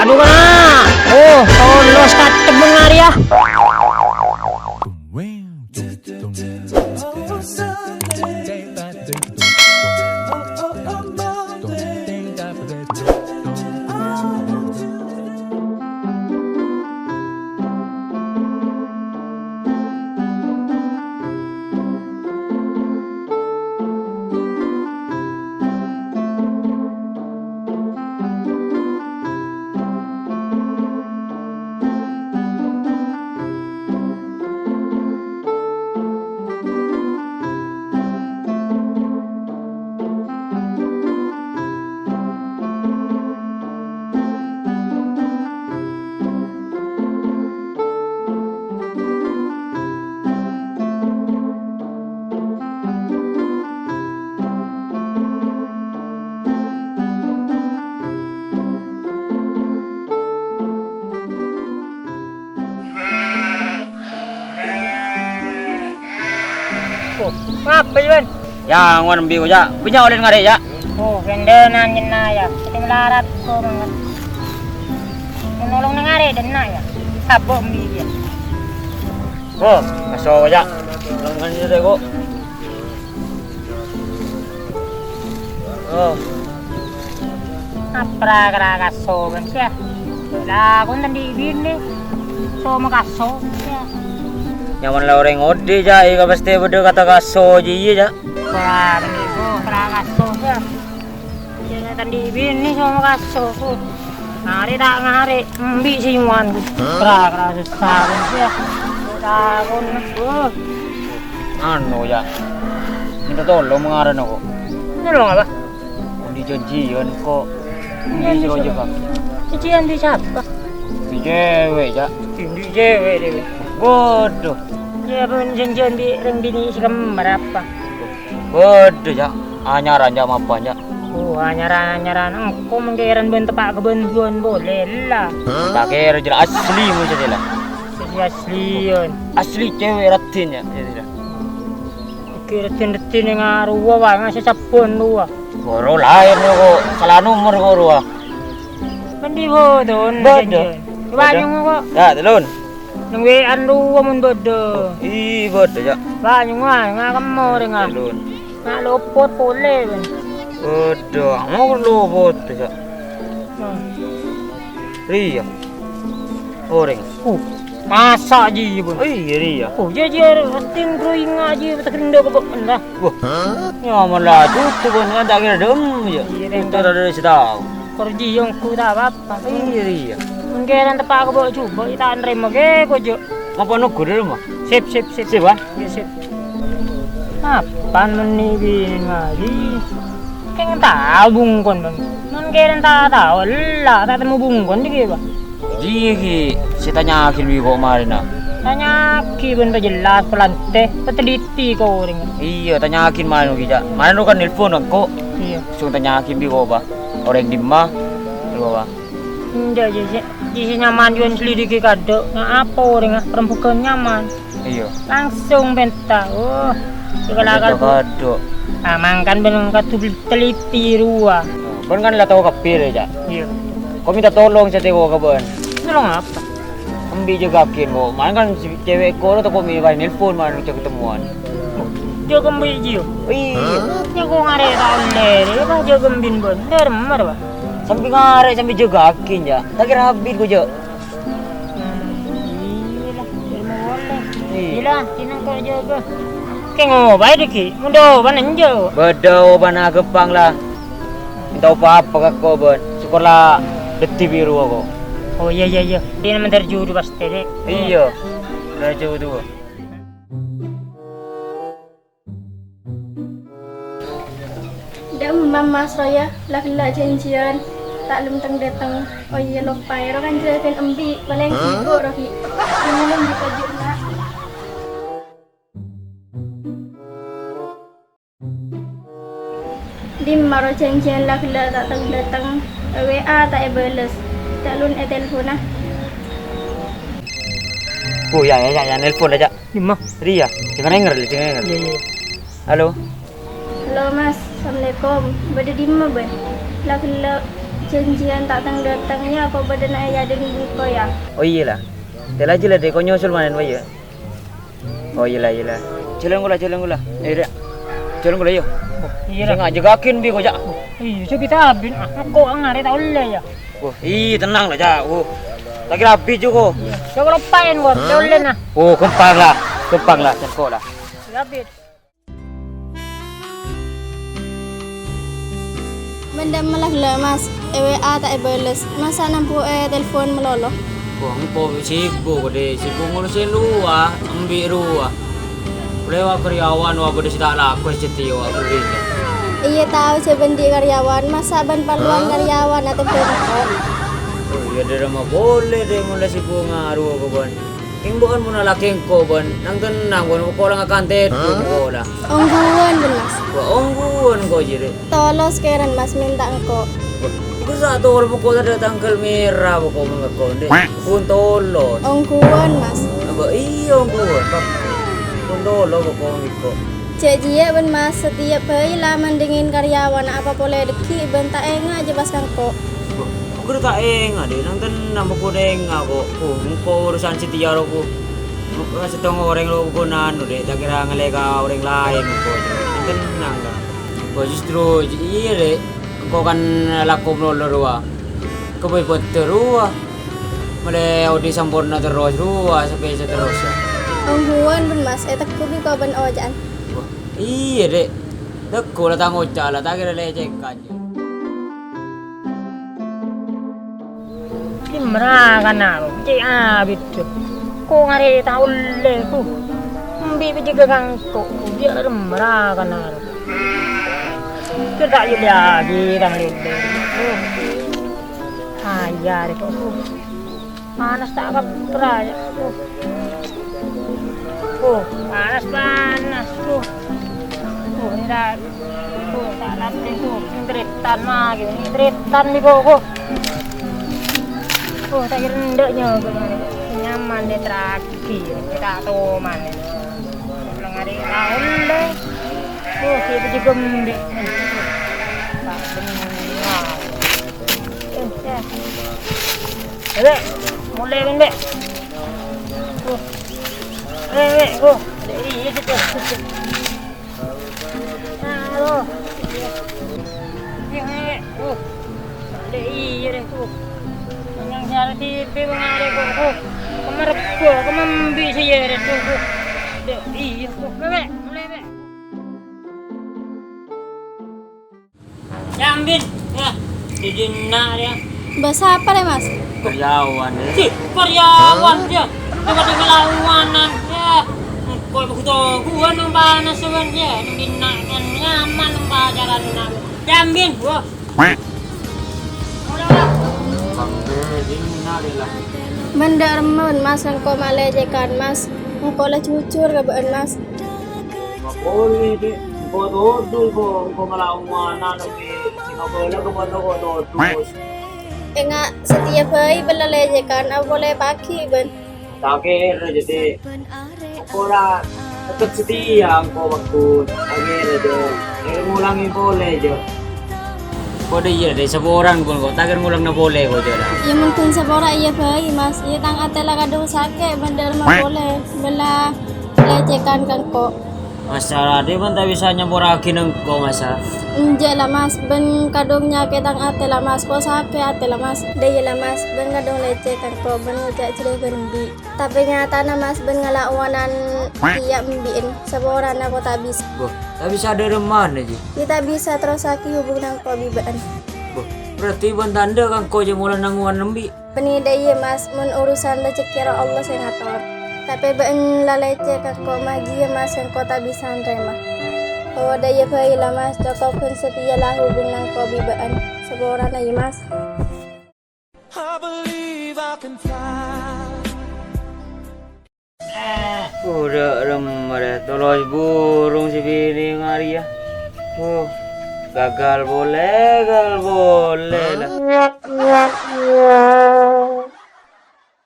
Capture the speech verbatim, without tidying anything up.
Lu kena. Oh, tolos katemen arèya. Oh, ngapa, Wan? Ya, ngowan embi' ko, Cak. Bânnya' ollè ngarè', Cak. Oh, bhender nanyèna, ya. Sè malarat ko mangan. Menolong nang arè' dânna', ya. Sabok embi', ya. Oh, kaso, Cak. Nang ngene, ko. Oh. Apra kara kaso, Bang, ya? Lah, kon tandhi' binè. So makaso, ya. Nyaman la orèng odi', Cak, iyâ pastè bâdâ kata kaso jiyâ, Cak. Wah, tandhi' ko kara kaso, ya. Iyâ, tandhi' binè so makaso, ko. Ngarè' ta' ngarè', embi' sè ngowan, ko. Kara-kara sossa, Bang, ya. Takon, oh. Anu, ya. Minta tolong mangarana, ko. Nolong apa? Andi' janjian, ko. Andi' siro aja, Bang. Janjian di siapa? Di cewek, Cak. Di cewek, deh. Waduh. Ya, pon janjian di reng bini si kembar apa? Waduh, Cak. Anyaran, Cak, mapan, Cak. Oh, anyaran-anyaran. Engko' mengkeran ben tepak kebanduan boleh lah. Tak kira jelas asli, maksudnya lah. Asli, aslian. Asli cewek ratin, ya. Ya, tidak. Iki reddhin-reddhin neng arowa wae, ngasè sabbhân rowa. Boro laèn kok, sala nomor kok rowa. Mendhi bodon. Bodon. Coba nyongo kok. Ya, telun. Neng W A-an rowa mon bodon. Ih, bodon, ya. Wah, nyongo, ah, ngakemmo rèng, ah. Telun. Nak lopot polè, kan. Bodon, mau lopot, ya. Nah. Riya. Orèng. Oh, masa' jiyâ, Bun? Oh, iyâ, riya. Oh, jiyâ, jiyâ, reddhin drawinga jiyâ, ta' gendho kebek endah. Wah. Ya, malah tutup, Bun, kan tak kira dem, ya. Iyâ, Bun. Tutup ada sè tao. Kor jiyâ, engko' ta' apa-apa. Iyâ, riya. Mengkeran tepa' kebek jubâ', ta' narèma kè, kok, Jo. Ngapa nunggu di rumah? Sip, sip, sip. Sip, Bun. Iyâ, sip. Mapan meni binè ngari? Kèng tao bungkon, Bang. Mon kèran ta' tao, ella ta' temmo bungkon dhi' kèya, Bang. Dhi' kèya sè tanya'aghi bi' ko' marèna. Tanya'aghi bân pajellas, palantè, pateliti ka orèng. Iyâ, tanya'aghi marèna kèya, Cak. Marèna kan nelpon engko'. Iyâ. Song tanya'aghi bi' ko', Bang. Orèng dimma? Lo, Bang. Enjâ', jiyâ, jiyâ, jiyâ sè nyaman jhuwân selidiki kadhâ'. Nga' apa orèngnga? Perempuan nyaman. Iyâ. Langsung pènta. Oh, sè kala-kala. Kadhâ'. Ah, mangkana bân kadhu teliti rowa. Bân kan la tao kabbhi rè, Cak. Iyâ. Ko' minta tolong satèya ka bân. Tolong apa? Embi' jâgâ aghina, Bo'. Mangkana kan si cewek ko' tako' mè' bâi nelpon, man, cè' ketemuan. Jâgâ embi' jiyâ? Iyâ. Nyako ngarè' ta' ollè, rè, pas jâgâ embi' bân. Dermer, Pak. Sambi ngarè', sambi jâgâ aghina, Cak. Ta' kèra abit ko', Cak. Hmm, iyâ la, ilmu boleh. Iyâ. Iyâ la, sènèng ko' jâgâ. Kèng obâ dhi' kèya, mon dâ' obâna enjâ'. Bâdâ obâna ghâmpang la. Minta apa-apa ka ko' bân. Syukur la dhâddhi bi' rowa ko'. Oh, iyâ, iyâ, iyâ. Dina mandhâr judu pastè, Dek. Iyâ. Mandhâr judu. Dâ' emma Mas Roya, la ghellâ' jhânjhiyân, ta' lem teng-dâteng. Oh iyâ, loppa, èro kanjâ bân embi', palèng sibuk, rogi. Jhâ' malem dikajuna. Dimma ro jhânjhiyân la ghellâ' ta' teng-dâteng, W A ta' èbâles, ta' lon ètelponna. Oh, ya, ya, ya, ya, nelpon aja. Dimma? Ria, denger-denger, denger-denger. Iya, iya. Halo. Halo, Mas. Assalamualaikum. Bâdâ dimma, bân? La ghellâ' Janjian ta' teng-dâteng, yâ, apa bâdâna è yadin bengko, yâ? Oh, iyâ, la. Tè la jâ la, Dek, ko nyusul manen, wa, yâ. Oh, iyâ, la, iyâ, la. Jhâlân ghulâ, jhâlân ghulâ. Ayo, Dek. Jhâlân ghulâ, yâ. Oh, iyâ, la. Sènga' jâgâaghin bi' ko, jâ'. Oh, iyâ, jâ' bi' ta' abin. Ah, ko' ngarè ta' ollè, yâ. Oh, iyâ, tenang la, jâ'. Oh. Ta' kèra abit jhuko. Iyâ. Jâ' kaloppaèn, ko'. Ta' ollè, na. Oh, ghâmpang la. Ghâmpang la, jâ' ko' la. Abit. Bâdâ mella ghellâ', Mas. È W A ta' èbâles. Masa' nambu è telpon malolo? Wah, engko' sibuk, Dek. Sibuk ngurusè rowa, embi' rowa. Lèbât karyawan, wah, bâdâ sè ta' lako, sè tèyo, wah, kering. Iyâ, tao jâ' bânnè karyawan. Masa' bân parlowan karyawan atèmbhâng engko'? Oh, iyâ, dârâmma polè, Dek, mon la sibuk ngarowa, bân. Kèng bâ'ân mon alakè engko', bân, nang-tennang, bân, engko' la ngakan tèdung, engko' la. Ongghuwân, bân, Mas. Wah, ongghuwân engko' jârèya. Tolos kèran, Mas, mènta engko'. Wah, engko' sa' tolos, engko' tadâ' tangghâl mèra, engko' mon engko', Dek. Pon tolos. Ongghuwân, Mas. Apa iyâ, ongghuwân, Pak? Pon tolos, engko' engko'. Jâ' jiyâ, bân, Mas, satèyap bhâi la mandengngin karyawan apa polè dâggi', bân ta' enga' jâ' pas ka engko'. Wah, engko' ta' enga', Dek, nang-tennang engko' ta' enga' ko'. Oh, engko' urusan satèya rowa ko'. Engko' sèttong orèng rowa ko' nanu, Dek, ta' kèra ngallè ka orèng laèn ko'. Nang-tennang, Kak. Ko' justru iyâ, Dek. Engko' kan lako malolo rowa. Kobâi bâdâ rowa. Malè odi' samporna terros rowa, sapèsa terros, yâ. Ongghuwân, bân, Mas, ètegghu bi' ko' bân oja'an. Wah, iyâ, Dek. Tegghu la tang oca' la, ta' kèra lècèkan, jâ'. Dimma ra kana, cè' abit, jâ'. Ko' ngarè ta' ollè, ko'. Embi' pèjâgâ ka engko', jâ' dimma ra kana. Jâ' ta' èollèyaghi tang lèlè. Ayah rè, ko'. Panas ta' kabbhâr, yâ. Oh, panas, panas. Oh. Oh, ini ta', oh, ta' lapè, oh. Ini trètan, ma, ini trètan, nih, kok, kok. Oh, ta' kèra endâ' nyoba, nyaman, deh, terakhir. Kita toman, nih. Pulang hari tahun, deh. Oh, kita juga embi'. Tak benar. Eh, ya. Bek, molè, Bek. Tuh. Eh, Bek, tuh. Ada iya, situ. Nah, tuh. Iya, Bek. Tuh. Ada iya, deh, tuh. Yang jalan di B mengalir, kok, tuh. Kemerep, kok, kemembi sih, ya, deh, tuh, tuh. Ada iya, tuh. Bek, molè, Bek. Yambin, yâ, di dinna' rèya. Bâ' sapa rè, Mas? Karyawan, yâ. Cih, karyawan, yâ. Coba di kelawanan, yâ. Kok begitu gua nang panas, Bang, yâ. Nang dinna' kan nyaman nang pacaran, nang. Yambin, wah. Bang, eh, dinna' rèya. Bhendher mon, Mas, engko' malècèkan, Mas. Engko' la jujur ka bâ'ân, Mas. Mapolè, Dek. Engko' todus, engko', engko' ngalaowana, Dek. Sè ngabâlâ ka bâ'na engko' todus. Enga' satèya bhâi bâ'na lecèkan, apa polè paghi', bân? Ta' kèra, Dek. Engko' la tetep satèya, engko' pagghun. Ta' kèra, Dek. Kèra ngolangè polè, Dek. Kodhu iyâ, Dek, saporana, bân, engko' ta' kèra ngolangana polè, kodhu, la. Iyâ, mon ghun sapora, iyâ bhâi, Mas. Iyâ, tang atè la kadhung sakè', bân dâ' remma polè. Bâ'na lecèkan ka engko'. Masalah, Dek, bân ta' bisa nyapora'aghi engko', masalah. Enjâ' la, Mas, bân kadhung nyakè' tang atè la, Mas, ko' sakè' atè la, Mas. Dâ' iyâ la, Mas, bân kadhung lecèkan ka engko', bân ngoca' jârèya ghân embi'. Tapè nyatana, Mas, bân ngalaowana satèya embi'en, saporana ko' ta' bisa. Bâh, ta' bisa dâ' remmana, Ji? Iyâ, ta' bisa terrossaghi hubungan engko' bi' bâ'ân. Bâh, berarti bân tandhâ ka engko' jâ' mola nangowan embi'. Bânnè dâ' iyâ, Mas, mon urusan rejhekkè ro Allah sè ngator. Tapè bâ'ân la lecè' ka engko', ma' jiyâ, Mas, engko' ta' bisa narèma. Oh, dâ' iyâ bhâi la, Mas, cokop ghân satèya la hubungan engko' bi' bâ'ân. Saporana, yâ, Mas. I believe I can fly. Kodhu remma rè, tolos burung sè binè' ngarèya. Oh, gagal polè, gagal polè, la.